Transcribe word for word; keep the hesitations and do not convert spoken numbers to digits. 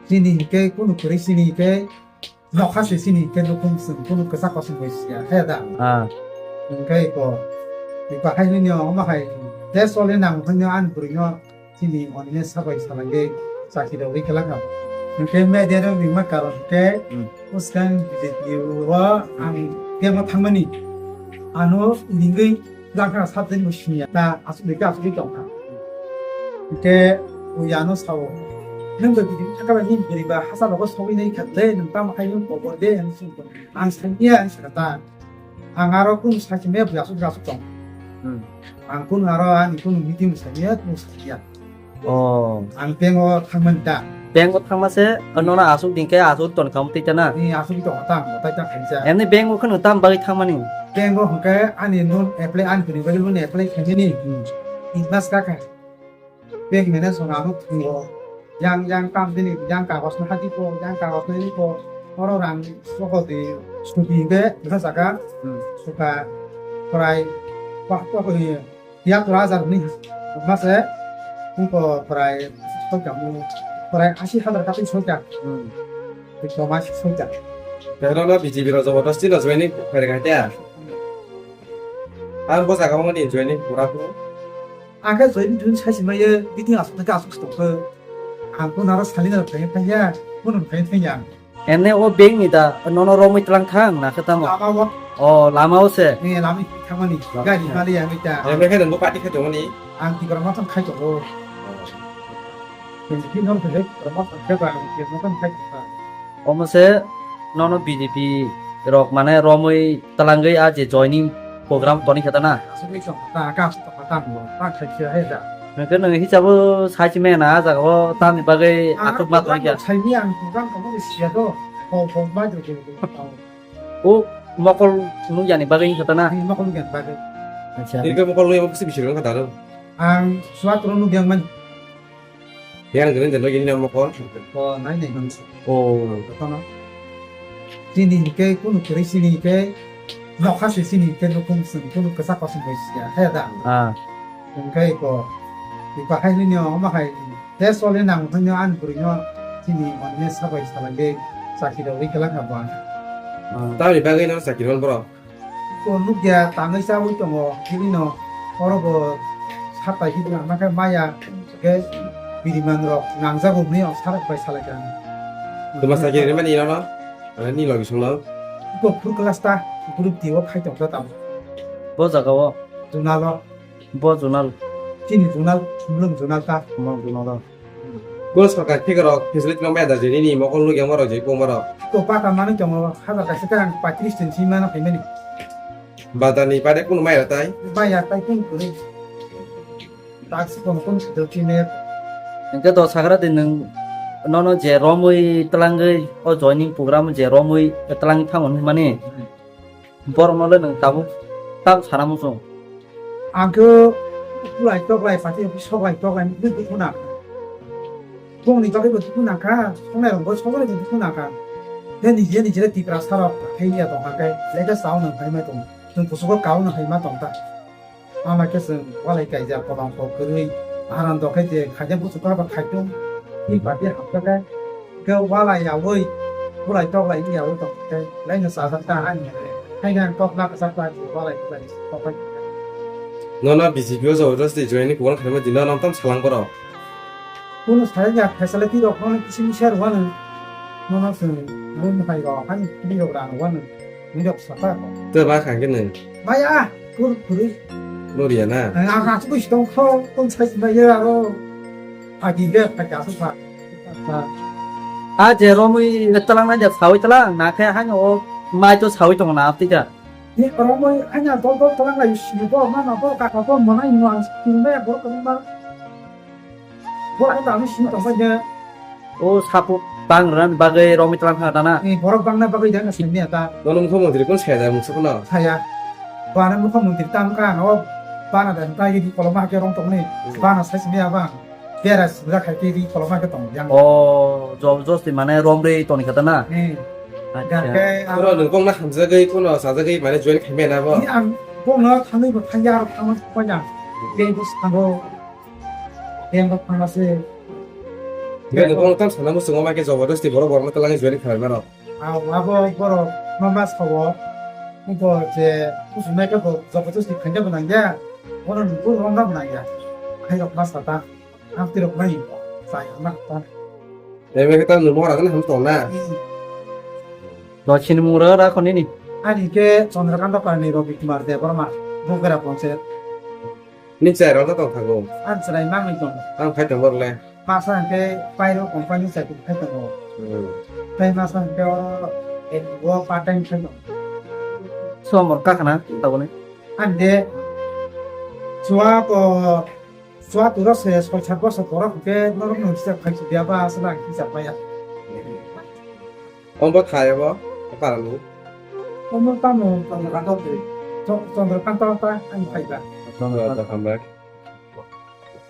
Chini hinkhe kunu kwrwi chini hinkhe nokha se chini hinkhe nukhung chwng kunu kwchak kosom bai siya khe da. Ah. Hinkhe ko, iko hai nini omo hai tei choli nang phano ani bwrwino chini onine sabai salangwi chakhi rogwi kwlak kha. Hinkhe media rok ringma karon hinkhe Hmm. bwskang B J P o ang kebo thangmani ano ringwi Langkha sat din bo siniya ta asuk dikhe asuk di tongkha. Hingke ui ano sao. Nwng bai bini thaka bai nini bwrwi ba hasa rogo sogwi nai kha de nwng tamo khai nwng kobor de ang sung tong. Ang saniya ang saka ta. Ang aro kunu saki me bwrwi asuk asuk tong. Hmm. Ang kunu aro ani kunu meeting saniya kunu saniya. Oh. Ang bank o thangmani ta. Bank o thangma se, nono asuk din khe asuk ton kam twi ta na? Ni asuk tong ta, tai ta khaisa. Emni bank o kheno tam bagwi thangmani? Bank o hwnkhe ani loan apply, ani tini bagwi loan apply khaimani. Hmm. Tin mas ka kha. Bank manager ano thungo. Yang, yang kam dini, yang kagos no hadi po, yang kagos no ni po. Oro rang soko di, subi be, bwsa saka. Hmm. Suka, prai, wah, wah, Yak rajar ni mase, wngkha prai soika mo, prai asi hazar kati soika. Hmm. Wngkha mas soika. Pero no B J P rok jobo dos tino joining phaikha te. Ang bo jaga mani joining pura pura. Ang khe joining dun sai simai ye, biting asuk ke asuk stok ke. Ang ko naro salina phai phai ya, ko nun phai phai ya. Ene o bank ni da nono romwi tlang thang na khe tamo? Lama o. O, lama o se. Ni lama thangmani. Gari mali ya mita. Ene khe nungbo party khe tongmani. Ang Tipra Motha khai tongo. Ni non khe Tipra Motha khe ba, Tipra Motha khai tongo. Omo se nono B J P rok mane romwi twlangwi a je joining program toni khe ta na? Aswk wngkha ta, ka aswk tongkha ta, ta khai khe hai da. Nwng khe nwng hisabo sai si mena a jaga o tamni bagwi aswk ma tong kha. Sai ni ang program tongma ni siya do. Kok kok ma do do. O mokol nukya ni bagwi wngkha ta na? Ni mokol nukya ni bagwi. Acha. Ni khe mokol nukya bagwi bisi bisi wngkha ta do. Ang suat ro nukya man. Yang gini dan lagi ni mokol. O nai nai. O. Kono. Chini hinkhe kunu kwrwi chini hinkhe nokha se chini hinkhe nukhung chwng kunu kwchak kosom bai siya khe da. Ah. Hinkhe iko, iko hai nini omo hai tei choli nang phano ani bwrwino chini onne sabai salangwi chakhi rogwi kwlak kha bo. Ah. Tamni bagwi no chakhi rwng borok? Iko nukya tangwi chawi tongo, chini no oro bo satai hidi nang khe maya. Khe biriman rok nangjago hwnwi ang sarak bai salai kha. Tuma sakhe rimani ino no? Ani logi songlo. Iko full class ta group D o khai tong ta tam. Bo jaga o. Junal o. Bo junal. Chini junal, mulung junal ta. Mulung junal o. Bo sarkar thik rok facility no maya da jeni ni mokol nukya maro je ko maro. Iko pata mani tongo hazar kaisa ta ang patris tin si mano khaimani. Badani pare kunu maya tai? Maya tai kunu kuri. Taksi kono kono sujak chine. Hingke do sagra di nwng nono je romwi twlangwi o joining program je romwi twlangwi thango hinmani borok no le nwng tabuk tabuk sana muchung. Ang khe kulai toklai pati soklai toklai ni dukhu na. Bongni bagwi bo dukhu nangkha, songnai rok bo soklai bo dukhu nangkha. Tei nije nije Tiprasa rok hai ya tongkha khe, leke sao nang hai ma tong, chwng kusugo kao nang hai ma tong ta. Ama khe chwng walai kaijak kodong kok kwrwi, aharon dokhe je khaijak buchuk kha ba khaitung, ni bati hapta khe, khe walai yaui, bulai toklai ni yaui tong khe, laino chajak ta ani, haino ang kok na kwchak ta ani, walai bulai toklai. Nono B J P o jabardasti join ni kubun khaima di, nono tam salang borok. Kuno sai ya facility rok no kisi misa rwano, nono chwng, nono hai rok, ani kiri rok rang rwano. Nirok saka ko. Te ba khang kene. Maya, kur kuri. Noria na. Ang asuk sitong kho, tong sai maya aro. Agi ge, agi asuk pa. A je romwi talang na jak sawi talang, na khe haino o mai to sawi tong na apti ja. Ni romwi anya dol dol talang na yusi bo ma na bo ka ka bo mana ino ang sitong maya bo ko ma. Borok wngkha ang simi tongbai de. O sapo bang rwna bagwi romwi tlang kha dana. Ni borok bangna bagwi de wngkha simi ta. Nono mukho montri kun saya da mukho no. Saya. Bana mukho montri ta wngkha ang o bana da ta yidi koloma ke rong tongni. Hmm. Bana sai simi abang. Bera sibra khai ke ri koloma ke tong yang. O job josti mane romri toni kha dana. Ni. Acha. Gake oro nung bongna hamjagwi kuno sajagwi mane join khai mena bo. Ni ang bongno thangwi bo thangya aro thangma thangma. Ke bus thango. Yang rok thangma se. Khe nukhung tam sana muchungo ma khe jobodosti borok borokno twlangwi join khlai mano. Abo borok no ma sawo. Bo je muchungnai khe bo jobodosti khaina bo nangya. Bono nukhung romna bo nangya. Khairok ma sata. Ang tirok mai. Sai ma ta. Ebe khe tam nukhung ragna ham tong na. Hmm. Lo chini mung ra ra khoni ni. Ani khe Chandrakanta Karni Ravi Kumar Debbarma. Bukera Panchayat. Ni chai rok tong thago. Ang chwrai mangwi tong. Ang khai tong borle. Masa hwnkhe pairo company chakri khai tongo. Hmm. Tei masa hwnkhe oro N G O part time khai tongo. Somor kakhana taboni. Ang de chua ko, chua turo se soi sat bosor borok hwnkhe norok no hisab khai chubya ba aswk ang hisab maya. Ombo thai abo, parani. Ombo tamo Chandrakanta, Chandrakanta ta ang phaiba. Chandrakanta hambai.